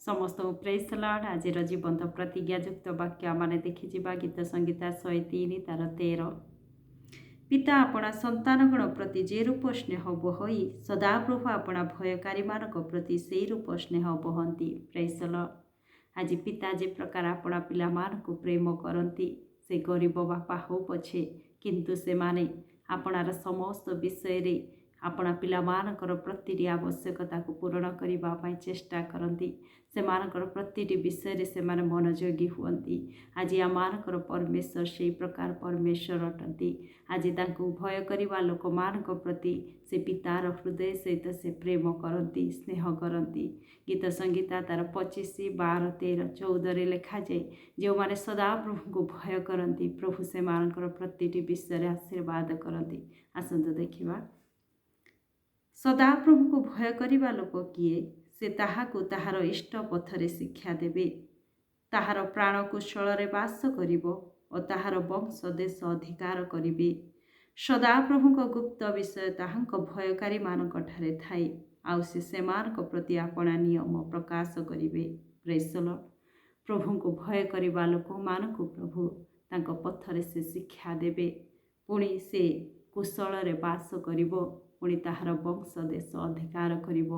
ସମସ୍ତଙ୍କୁ ପ୍ରେଜ୍ ଲର୍ଡ। ଆଜିର ଜୀବନ୍ତ ପ୍ରତିଜ୍ଞାଯୁକ୍ତ ବାକ୍ୟ ଆମେ ଦେଖିଯିବା ଗୀତ ସଂହିତା 103 ତାର 13। ପିତା ଆପଣା ସନ୍ତାନଗଣ ପ୍ରତି ଯେ ରୂପ ସ୍ନେହ ବହଇ, ସଦାପ୍ରଭୁ ଆପଣା ଭୟକାରୀମାନଙ୍କ ପ୍ରତି ସେଇ ରୂପ ସ୍ନେହ ବହନ୍ତି। ପ୍ରେଜ୍ ଲର୍ଡ। ଆଜି ପିତା ଯେ ପ୍ରକାର ଆପଣା ପିଲାମାନଙ୍କୁ ପ୍ରେମ କରନ୍ତି, ସେ ଗରିବ ବାପା ହଉ ପଛେ, କିନ୍ତୁ ସେମାନେ ଆପଣାର ସମସ୍ତ ବିଷୟରେ ଆପଣା ପିଲାମାନଙ୍କର ପ୍ରତିଟି ଆବଶ୍ୟକତାକୁ ପୂରଣ କରିବା ପାଇଁ ଚେଷ୍ଟା କରନ୍ତି। ସେମାନଙ୍କର ପ୍ରତିଟି ବିଷୟରେ ସେମାନେ ମନୋଯୋଗୀ ହୁଅନ୍ତି। ଆଜି ଆମମାନଙ୍କର ପରମେଶ୍ୱର ସେଇ ପ୍ରକାର ପରମେଶ୍ୱର ଅଟନ୍ତି। ଆଜି ତାଙ୍କୁ ଭୟ କରିବା ଲୋକମାନଙ୍କ ପ୍ରତି ସେ ପିତାର ହୃଦୟ ସହିତ ସେ ପ୍ରେମ କରନ୍ତି, ସ୍ନେହ କରନ୍ତି। ଗୀତ ସଂହିତା ତାର 25, 12, 13, 14ରେ ଲେଖାଯାଏ, ଯେଉଁମାନେ ସଦାପ୍ରଭୁଙ୍କୁ ଭୟ କରନ୍ତି, ପ୍ରଭୁ ସେମାନଙ୍କର ପ୍ରତିଟି ବିଷୟରେ ଆଶୀର୍ବାଦ କରନ୍ତି। ଆସନ୍ତୁ ଦେଖିବା। ସଦାପ୍ରଭୁଙ୍କୁ ଭୟ କରିବା ଲୋକ କିଏ? ସେ ତାହାକୁ ତାହାର ଇଷ୍ଟ ପଥରେ ଶିକ୍ଷା ଦେବେ। ତାହାର ପ୍ରାଣ କୁଶଳରେ ବାସ କରିବ ଓ ତାହାର ବଂଶ ଦେଶ ଅଧିକାର କରିବେ। ସଦାପ୍ରଭୁଙ୍କ ଗୁପ୍ତ ବିଷୟ ତାହାଙ୍କ ଭୟକାରୀମାନଙ୍କ ଠାରେ ଥାଏ, ଆଉ ସେ ସେମାନଙ୍କ ପ୍ରତି ଆପଣା ନିୟମ ପ୍ରକାଶ କରିବେ। ପ୍ରେଜ୍ ଲର୍ଡ। ପ୍ରଭୁଙ୍କୁ ଭୟ କରିବା ଲୋକମାନଙ୍କୁ ପ୍ରଭୁ ତାଙ୍କ ପଥରେ ସେ ଶିକ୍ଷା ଦେବେ। ପୁଣି ସେ କୁଶଳରେ ବାସ କରିବ, ପୁଣି ତାହାର ବଂଶ ଦେଶ ଅଧିକାର କରିବ।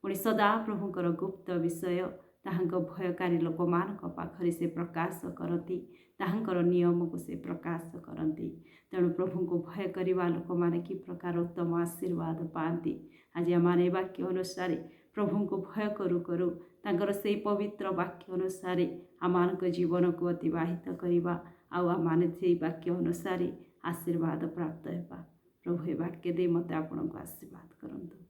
ପୁଣି ସଦାପ୍ରଭୁଙ୍କର ଗୁପ୍ତ ବିଷୟ ତାହାଙ୍କ ଭୟକାରୀ ଲୋକମାନଙ୍କ ପାଖରେ ସେ ପ୍ରକାଶ କରନ୍ତି, ତାହାଙ୍କର ନିୟମକୁ ସେ ପ୍ରକାଶ କରନ୍ତି। ତେଣୁ ପ୍ରଭୁଙ୍କୁ ଭୟ କରିବା ଲୋକମାନେ କି ପ୍ରକାର ଉତ୍ତମ ଆଶୀର୍ବାଦ ପାଆନ୍ତି। ଆଜି ଆମମାନେ ଏ ବାକ୍ୟ ଅନୁସାରେ ପ୍ରଭୁଙ୍କୁ ଭୟ କରୁ କରୁ ତାଙ୍କର ସେଇ ପବିତ୍ର ବାକ୍ୟ ଅନୁସାରେ ଆମମାନଙ୍କ ଜୀବନକୁ ଅତିବାହିତ କରିବା, ଆଉ ଆମମାନେ ସେଇ ବାକ୍ୟ ଅନୁସାରେ ଆଶୀର୍ବାଦ ପ୍ରାପ୍ତ ହେବା। ପ୍ରଭୁ ଏ ବାକ୍ୟ ଦେଇ ମୋତେ ଆପଣଙ୍କୁ ଆଶୀର୍ବାଦ କରନ୍ତୁ।